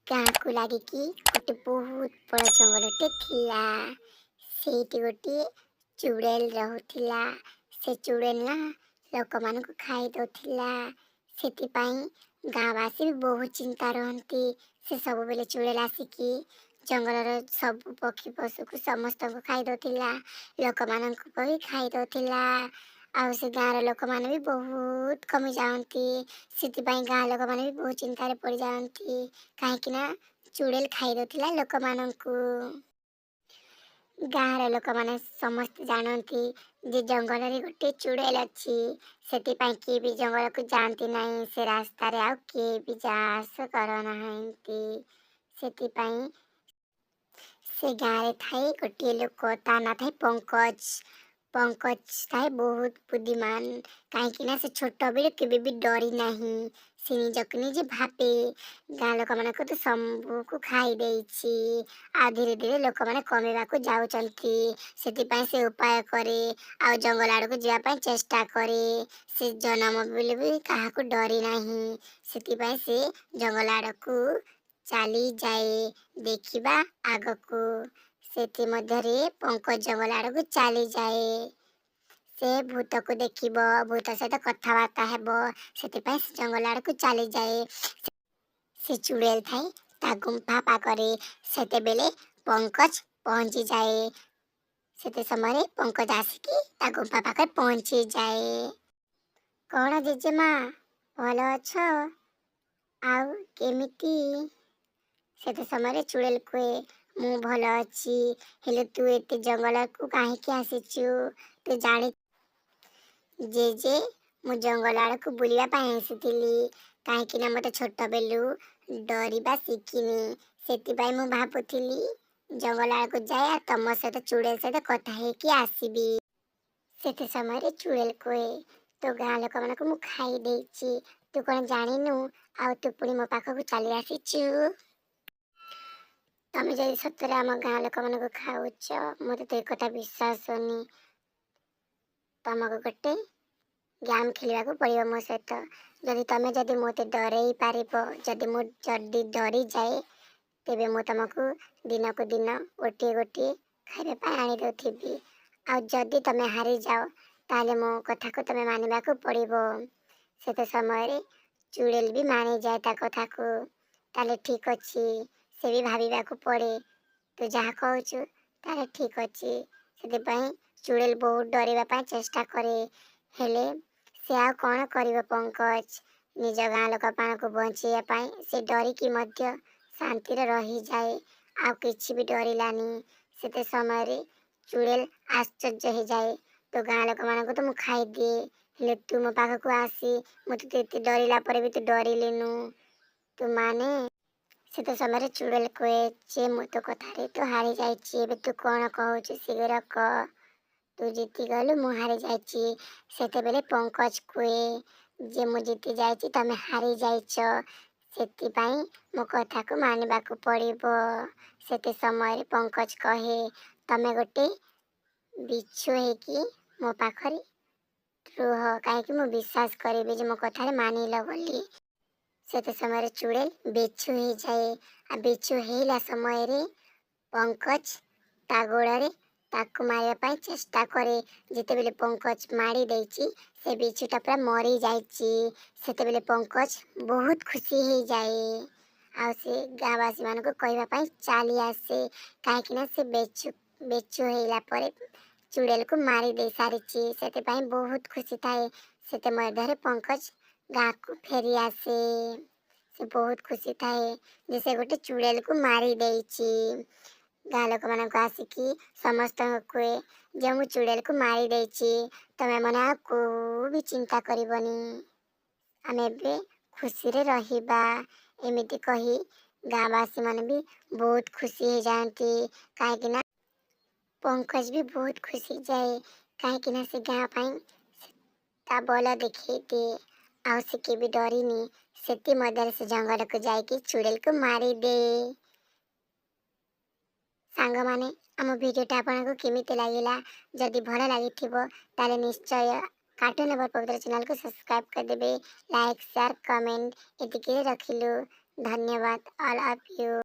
ଗାଁକୁ ଲାଗିକି ଗୋଟେ ବହୁତ ବଡ଼ ଜଙ୍ଗଲଟେ ଥିଲା। ସେଇଠି ଗୋଟିଏ ଚୁଡ଼େଲ ରହୁଥିଲା। ସେ ଚୁଡ଼େଲ ନା ଲୋକମାନଙ୍କୁ ଖାଇ ଦଉଥିଲା। ସେଥିପାଇଁ ଗାଁବାସୀ ବି ବହୁତ ଚିନ୍ତା ରହନ୍ତି। ସେ ସବୁବେଳେ ଚୁଡ଼େଲ ଆସିକି ଜଙ୍ଗଲର ସବୁ ପକ୍ଷୀ ପଶୁକୁ ସମସ୍ତଙ୍କୁ ଖାଇ ଦଉଥିଲା, ଲୋକମାନଙ୍କୁ ବି ଖାଇ ଦଉଥିଲା। ଆଉ ସେ ଗାଁର ଲୋକମାନେ ବି ବହୁତ କମି ଯାଆନ୍ତି। ସେଥିପାଇଁ ଗାଁ ଲୋକମାନେ ବି ବହୁତ ଚିନ୍ତାରେ ପଡ଼ିଯାଆନ୍ତି, କାହିଁକି ନା ଚୁଡ଼େଲ ଖାଇ ଦଉଥିଲା ଲୋକମାନଙ୍କୁ। ଗାଁର ଲୋକମାନେ ସମସ୍ତେ ଜାଣନ୍ତି ଯେ ଜଙ୍ଗଲରେ ଗୋଟେ ଚୁଡ଼େଲ ଅଛି। ସେଥିପାଇଁ କିଏ ବି ଜଙ୍ଗଲକୁ ଯାଆନ୍ତି ନାହିଁ। ସେ ରାସ୍ତାରେ ଆଉ କିଏ ବି ଯା ଆସ କରୁନାହାନ୍ତି। ସେଥିପାଇଁ ସେ ଗାଁରେ ଥାଏ ଗୋଟିଏ ଲୋକ, ତା ନାଁ ଥାଏ ପଙ୍କଜ। ପଙ୍କଜ ଥାଏ ବହୁତ ବୁଦ୍ଧିମାନ, କାହିଁକି ନା ସେ ଛୋଟବେଳୁ କେବେ ବି ଡରି ନାହିଁ। ସେ ନିଜକୁ ନିଜେ ଭାବେ, ଗାଁ ଲୋକମାନଙ୍କୁ ତ ସବୁକୁ ଖାଇ ଦେଇଛି ଆଉ ଧୀରେ ଧୀରେ ଲୋକମାନେ କମିବାକୁ ଯାଉଛନ୍ତି। ସେଥିପାଇଁ ସେ ଉପାୟ କରେ ଆଉ ଜଙ୍ଗଲ ଆଡ଼କୁ ଯିବା ପାଇଁ ଚେଷ୍ଟା କରେ। ସେ ଜନମ ବୋଲି ବି କାହାକୁ ଡରି ନାହିଁ। ସେଥିପାଇଁ ସେ ଜଙ୍ଗଲ ଆଡ଼କୁ ଚାଲିଯାଏ। ଦେଖିବା ଆଗକୁ। ସେଥିମଧ୍ୟରେ ପଙ୍କଜ ଜଙ୍ଗଲ ଆଡ଼କୁ ଚାଲିଯାଏ। ସେ ଭୂତକୁ ଦେଖିବ, ଭୂତ ସହିତ କଥାବାର୍ତ୍ତା ହେବ, ସେଥିପାଇଁ ସେ ଜଙ୍ଗଲ ଆଡ଼କୁ ଚାଲିଯାଏ। ସେ ଚୁଡ଼େଲ ଥାଏ ତା ଗୁମ୍ଫା ପାଖରେ। ସେତେବେଳେ ପଙ୍କଜ ପହଞ୍ଚିଯାଏ। ସେତେ ସମୟରେ ପଙ୍କଜ ଆସିକି ତା ଗୁମ୍ଫା ପାଖରେ ପହଞ୍ଚିଯାଏ। କ'ଣ ଜେଜେମା, ଭଲ ଅଛ? ଆଉ କେମିତି? ସେତେ ସମୟରେ ଚୁଡ଼େଲ କୁହେ, ମୁଁ ଭଲ ଅଛି, ହେଲେ ତୁ ଏତେ ଜଙ୍ଗଲକୁ କାହିଁକି ଆସିଛୁ? ତୁ ଜାଣି ଜେଜେ, ମୁଁ ଜଙ୍ଗଲ ଆଡ଼କୁ ବୁଲିବା ପାଇଁ ଆସିଥିଲି, କାହିଁକି ନା ମୋତେ ଛୋଟ ବେଲୁ ଡରିବା ଶିଖିନି। ସେଥିପାଇଁ ମୁଁ ଭାବୁଥିଲି ଜଙ୍ଗଲ ଆଡ଼କୁ ଯାଏ ଆଉ ତମ ସହିତ ଚୁଡ଼େଲ ସହିତ କଥା ହେଇକି ଆସିବି। ସେତେ ସମୟରେ ଚୁଡ଼େଲ କୁହେ, ତୋ ଗାଁ ଲୋକମାନଙ୍କୁ ମୁଁ ଖାଇ ଦେଇଛି, ତୁ କ'ଣ ଜାଣିନୁ? ଆଉ ତୁ ପୁଣି ମୋ ପାଖକୁ ଚାଲି ଆସିଛୁ। ତମେ ଯଦି ସତରେ ଆମ ଗାଁ ଲୋକମାନଙ୍କୁ ଖାଉଛ, ମୋତେ ତ ଏ କଥା ବିଶ୍ୱାସ ହଉନି। ତମକୁ ଗୋଟେ ଗେମ୍ ଖେଳିବାକୁ ପଡ଼ିବ ମୋ ସହିତ। ଯଦି ତମେ ଯଦି ମୋତେ ଡରେଇ ପାରିବ, ଯଦି ମୁଁ ଯଦି ଡରିଯାଏ, ତେବେ ମୁଁ ତମକୁ ଦିନକୁ ଦିନ ଗୋଟିଏ ଗୋଟିଏ ଖାଇବା ପାଇଁ ଆଣି ଦେଉଥିବି। ଆଉ ଯଦି ତମେ ହାରିଯାଅ, ତାହେଲେ ମୋ କଥାକୁ ତମେ ମାନିବାକୁ ପଡ଼ିବ। ସେତେ ସମୟରେ ଚୁଡ଼େଲ ବି ମାନିଯାଏ ତା କଥାକୁ। ତାହେଲେ ଠିକ୍ ଅଛି। ସେ ବି ଭାବିବାକୁ ପଡ଼େ, ତୁ ଯାହା କହୁଛୁ ତାହେଲେ ଠିକ୍ ଅଛି। ସେଥିପାଇଁ ଚୁଡ଼େଲ ବହୁତ ଡରିବା ପାଇଁ ଚେଷ୍ଟା କରେ, ହେଲେ ସେ ଆଉ କ'ଣ କରିବ? ପଙ୍କଜ ନିଜ ଗାଁ ଲୋକମାନଙ୍କୁ ବଞ୍ଚେଇବା ପାଇଁ ସେ ଡରିକି ମଧ୍ୟ ଶାନ୍ତିରେ ରହିଯାଏ, ଆଉ କିଛି ବି ଡରିଲାନି। ସେତେ ସମୟରେ ଚୁଡ଼େଲ ଆଶ୍ଚର୍ଯ୍ୟ ହେଇଯାଏ। ତୋ ଗାଁ ଲୋକମାନଙ୍କୁ ତ ମୁଁ ଖାଇଦିଏ, ହେଲେ ତୁ ମୋ ପାଖକୁ ଆସି ମୁଁ ତତେ ଏତେ ଡରିଲା ପରେ ବି ତୁ ଡରିଲିନୁ। ତୁ ମାନେ ସେତେ ସମୟରେ ଚୁଡ଼େଲ କୁହେ ଯେ ମୁଁ ତୋ କଥାରେ ତୁ ହାରି ଯାଇଛି। ଏବେ ତୁ କ'ଣ କହୁଛୁ ଶୀଘ୍ର କହ। ତୁ ଜିତିଗଲୁ, ମୁଁ ହାରି ଯାଇଛି। ସେତେବେଳେ ପଙ୍କଜ କୁହେ ଯେ ମୁଁ ଜିତି ଯାଇଛି, ତମେ ହାରି ଯାଇଛ, ସେଥିପାଇଁ ମୋ କଥାକୁ ମାନିବାକୁ ପଡ଼ିବ। ସେତେ ସମୟରେ ପଙ୍କଜ କହେ, ତମେ ଗୋଟେ ବିଛୁ ହେଇକି ମୋ ପାଖରେ ରୁହ, କାହିଁକି ମୁଁ ବିଶ୍ୱାସ କରିବି ଯେ ମୋ କଥାରେ ମାନିଲ ବୋଲି। ସେତେ ସମୟରେ ଚୁଡ଼େଲ ବିଛୁ ହେଇଯାଏ। ଆଉ ବିଛୁ ହେଇଲା ସମୟରେ ପଙ୍କଜ ତା ଗୋଡ଼ରେ ତାକୁ ମାରିବା ପାଇଁ ଚେଷ୍ଟା କରେ। ଯେତେବେଳେ ପଙ୍କଜ ମାରି ଦେଇଛି, ସେ ବିଛୁଟା ପୁରା ମରିଯାଇଛି। ସେତେବେଳେ ପଙ୍କଜ ବହୁତ ଖୁସି ହେଇଯାଏ ଆଉ ସେ ଗାଁବାସୀମାନଙ୍କୁ କହିବା ପାଇଁ ଚାଲି ଆସେ, କାହିଁକି ନା ସେ ବେଛୁ ବେଛୁ ହେଇଲା ପରେ ଚୁଡ଼େଲକୁ ମାରି ଦେଇ ସାରିଛି। ସେଥିପାଇଁ ବହୁତ ଖୁସି ଥାଏ। ସେତେ ମଧ୍ୟରେ ପଙ୍କଜ ଗାଁକୁ ଫେରି ଆସେ। ସେ ବହୁତ ଖୁସି ଥାଏ ଯେ ସେ ଗୋଟେ ଚୁଡ଼େଲକୁ ମାରି ଦେଇଛି। ଗାଁ ଲୋକମାନଙ୍କୁ ଆସିକି ସମସ୍ତଙ୍କୁ କୁହେ ଯେ ମୁଁ ଚୁଡ଼େଲକୁ ମାରି ଦେଇଛି, ତମେ ମାନେ ଆଉ କୋଉ ବି ଚିନ୍ତା କରିବନି, ଆମେ ଏବେ ଖୁସିରେ ରହିବା। ଏମିତି କହି ଗାଁବାସୀମାନେ ବି ବହୁତ ଖୁସି ହେଇଯାଆନ୍ତି, କାହିଁକି ନା ପଙ୍କଜ ବି ବହୁତ ଖୁସି ହେଇଯାଏ, କାହିଁକି ନା ସେ ଗାଁ ପାଇଁ ତା ବଳ ଦେଖେଇ ଦିଏ ଆଉ ସେ କେବେ ଡରିନି। ସେଥିମଧ୍ୟରେ ସେ ଜଙ୍ଗଲକୁ ଯାଇକି ଚୁଡ଼େଲକୁ ମାରିଦିଏ। ସାଙ୍ଗମାନେ, ଆମ ଭିଡ଼ିଓଟା ଆପଣଙ୍କୁ କେମିତି ଲାଗିଲା? ଯଦି ଭଲ ଲାଗିଥିବ, ତାହେଲେ ନିଶ୍ଚୟ କାର୍ଟୁନ୍ ନମ୍ବର ପବିତ୍ର ଚ୍ୟାନେଲକୁ ସବସ୍କ୍ରାଇବ୍ କରିଦେବେ। Like, share, comment. ଏତିକିରେ ରଖିଲୁ। ଧନ୍ୟବାଦ ଅଲ୍ ଅଫ୍ you.